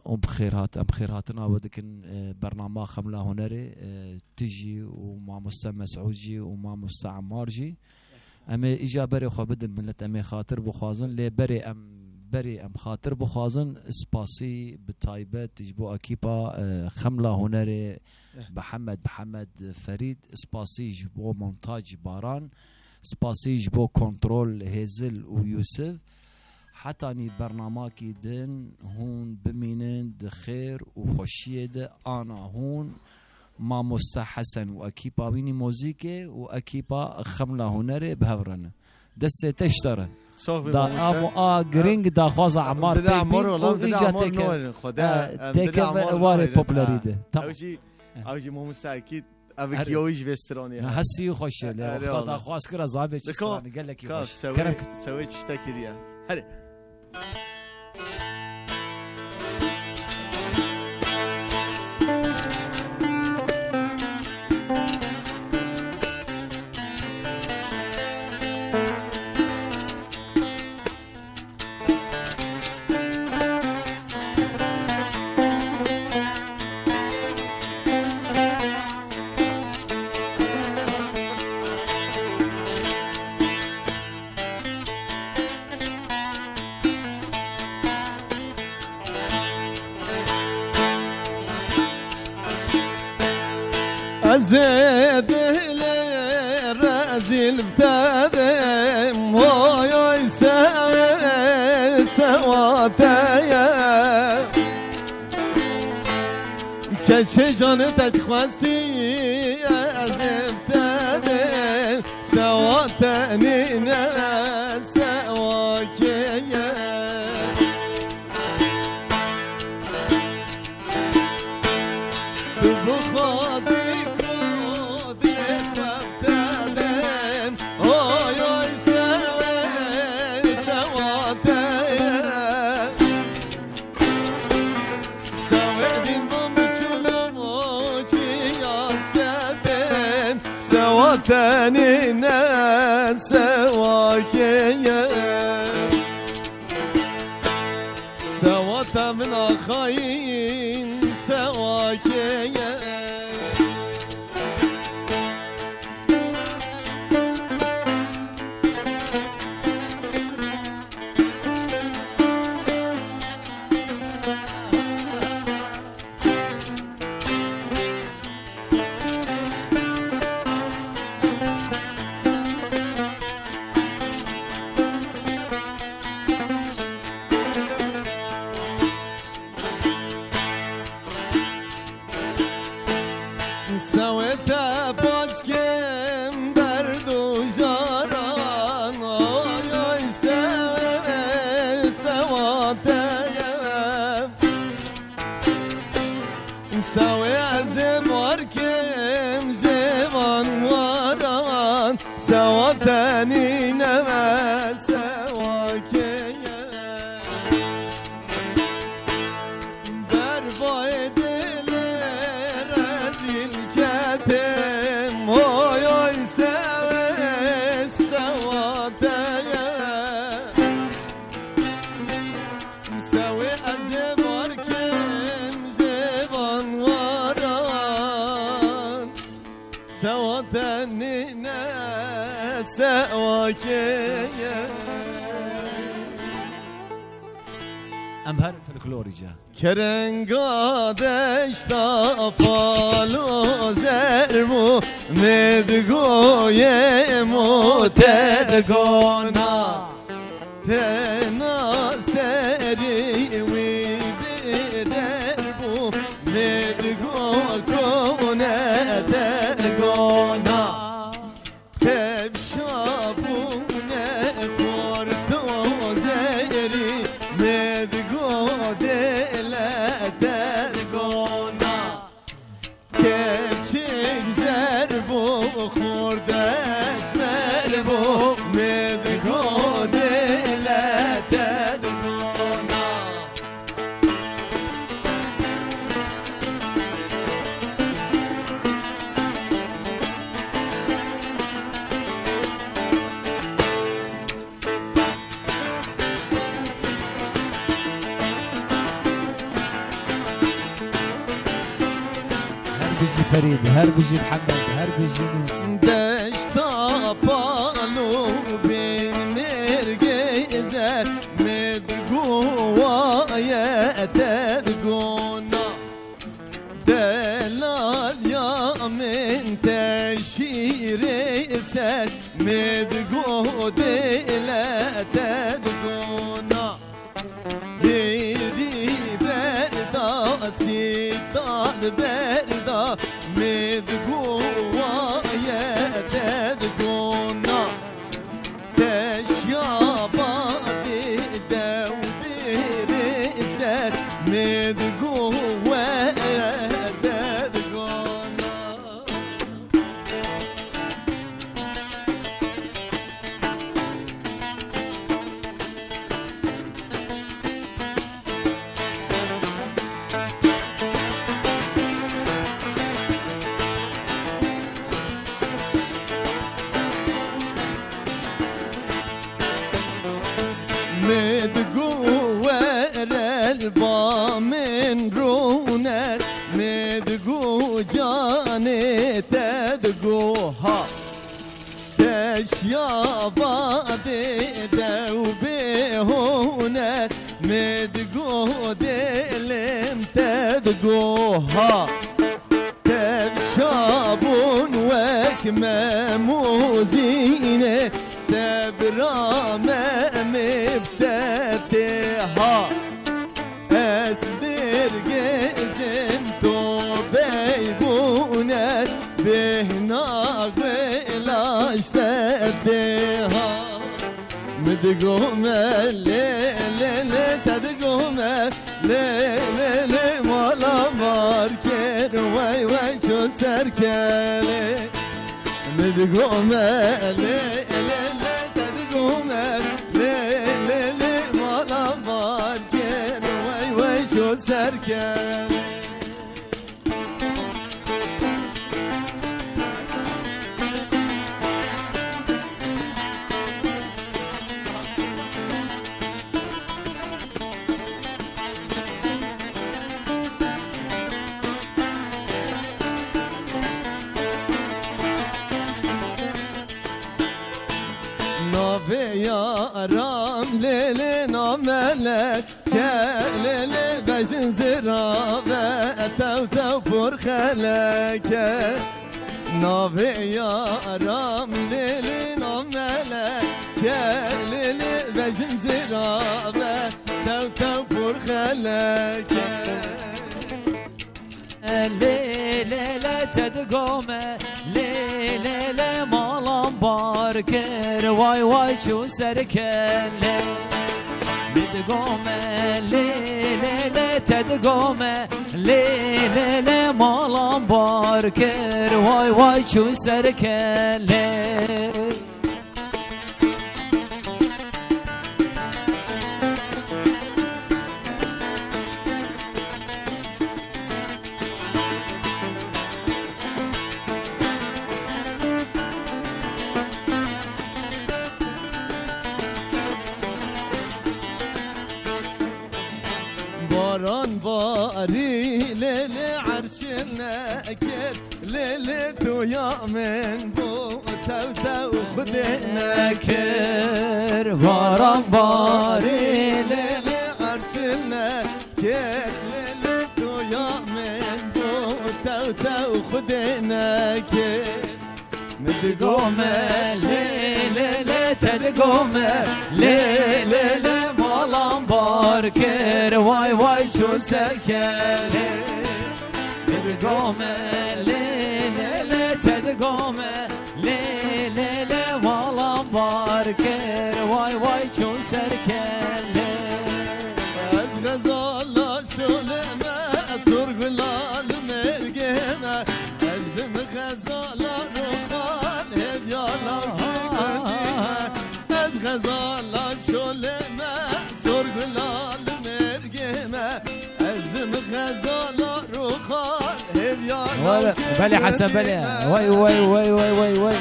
û bi xêr hat, em xêrhatina we dikin, e, bernama Xemla Hunerê, e, tu jî û mamoste Mesûd jî û mamoste Emmar jî. Em ê îja berê xwe bidin milet, em ê xatir bixwazin, lê berê em, berê em xatir bixwazin, spasî bi taybet ji bo ekîpa, e, Xemla Hunerê, Eh. Mihemed, Mihemed Ferîd, spasî ji bo montaj Baran, spasî ji bo kontrol Hêzil û Yûsif. Hetanî bernamakî din hûn bimînin di xêr û xweşiyê de, ana hûn, mamoste Hesen û ekîpa wînî mozîkê û ekîpa Xemla Hunerê bi hev re ne. Destê te ji te re. Sax bî, Da mamoste. Amo a girîng daxwaza Emar Dilê pêk Emar bîn ola, û dilê îca Emar têke, nawerin, Xwedê, e, em têke dilê Emar warê nawerin. Popülerî Ha. de. Tamam. Ew jî, ew jî mamoste ekîd, ev Erê. Kiyo wî ji vê stranê Ya ha. Hestî xweş e, lê Erê wexta wala. Daxwaz kira zabê çi Dikon, stranê, gelekî kav, xweş. Sewê, Kerem. Sewê çiştekî riya. Herê. Ez ê dilê rezîl bi te dêm, oy, oy, se-, sewa te ye. Keçê canê te çi xwestî, ez ê bi te dêm, sewa te nîne, sewa kê ye. Tu bixwazî ku dilê xwe bi te dêm, oy, oy, se-, sewa te ye. Sewê din bûm biçûna moçî yaz ketin, sewa te nîne, sewa kê ye. Sewa te min a xayîn, sewa kê ye. Sewateye. Sewê ez ê barkim ji van waran, sewa tenî neve sewa keye. Berbayê dilê rezîl ketim, oy oy sewê sewateye. Sewê ez ê barkim ji van waran, sewa tenî ne sewa keye. Em her folklorî ce. Kerenga deşta palo zer bû, me digo yê mo te digona. Tena serî wî bi der bû, me digo kone te digona. Tevşa bûne xorto zerî, me digo dêle te digona. Keçik zer bû, xort esmer bû, me digo dêle te digona. Her bijî Ferîd, her bijî Mihemed, her bijî Nûr. Deşta palo bin nêrgê zer, me digo waye te digona. Delal ya min te şîrê ser, me digo dêle te digona. Hêrî berda, sîtan berda, me digo waye te digona. Teşya badê dew dêrê ser, me digo we te digona. Me digo were li ba min rûne, me digo canê te digo ha. Teşya badê dew bê hûne, me digo dêlim te digo ha. Tevşa bûn wek memûzîne, sebra me mê bi te tê ha. Ez dêrgêzim to beybûne, bêhna xwêlaş te dê ha. Min digo me lê, lê, lê, te digo me lê, lê, lê, mala bar kir, wey, wey, ço ser kelê. Min digo me lê, lê, lê, te digo me lê, lê, lê, mala bar kir, wey, wey, ço ser kelê. Navê yaram lê lê namelek. Kelê lê vejin zira ve tew tew pur xeleke. Navê yaram lê lê namele. Kelê lê vejin zira ve tew tew pur xeleke. Lê lê lê te digome, lê lê lê malam bar kir, way way çû ser kelê. Min Digome lê lê lê, te digome lê lê lê, malam bar kir, way way çû ser kelê. Baran barî lê lê, erçin nekir lê lê, toya min bû tew tew, Xwedê nekir. Baran barî lê lê, erçin nekir lê lê, toya min bû tew tew, Xwedê nekir. Min digome lê lê lê, te digome lê lê lê, malam bar kir, way way çû ser kelê. Min digome lê lê lê, te digome lê lê lê, malam bar kir, way way çû ser kelê. Ez xezala şolê me, sor gula li mêrgê me. Ez im xezala roxan, hêviya lawkê gundî me. Ez xezala şolê me, sor gula li mêrgê me. Ez im xezala roxan, hêviya lawkê gundî me. Belê Hesen, belê. Way, way, way, way, way, way.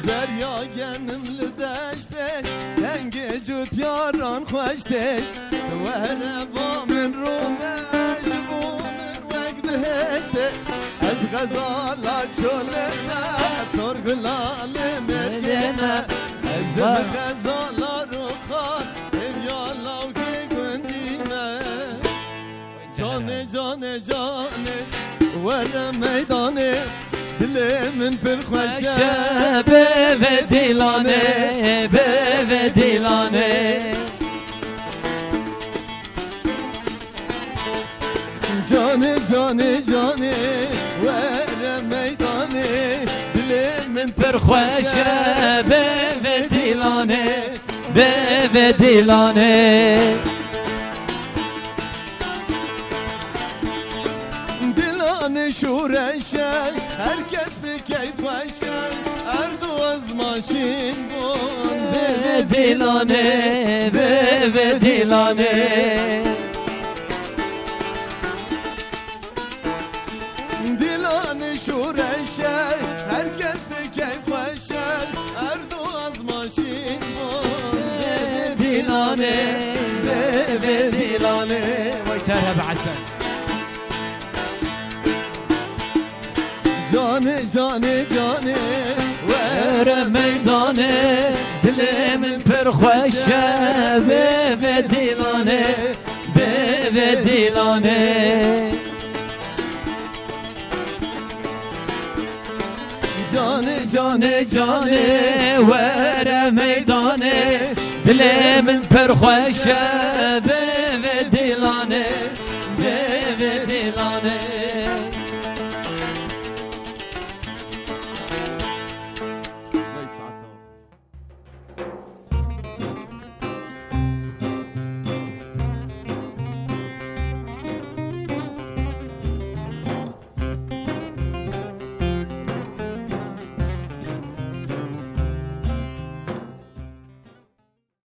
Zerya genim li deştê, dengê cûtyaran xweş tê. Were ba min rûne, ji bo min wek bihiştê. Ez xezala çolê me, sor gula li mêrgê me. Ez im xezala roxan, hêviya lawkê gundî me. Canê, canê, canê, were meydanê. Dilê min pir xweş e, bê vê dîlanê, bê vê dîlanê. Canê, canê, canê, were meydanê. Dilê min pir xweş e, bê vê dîlanê, bê vê dîlanê. Dilanê şûreşe, her kes bi keyf xweşe. Erd û ezman şîn bûn, bê vê dîlanê, bê vê dîlanê. Dilanê şûreşe, her kes bi keyf xweşe. Erd û ezman şîn bûn, bê vê dîlanê, bê vê dîlanê. Way te re be Hesen. Canê, canê, canê, were meydanê. Dilê min pir xweş e, bê vê dîlanê, bê vê dîlanê. Canê, canê, canê, were meydanê. Dilê min pir xweş e,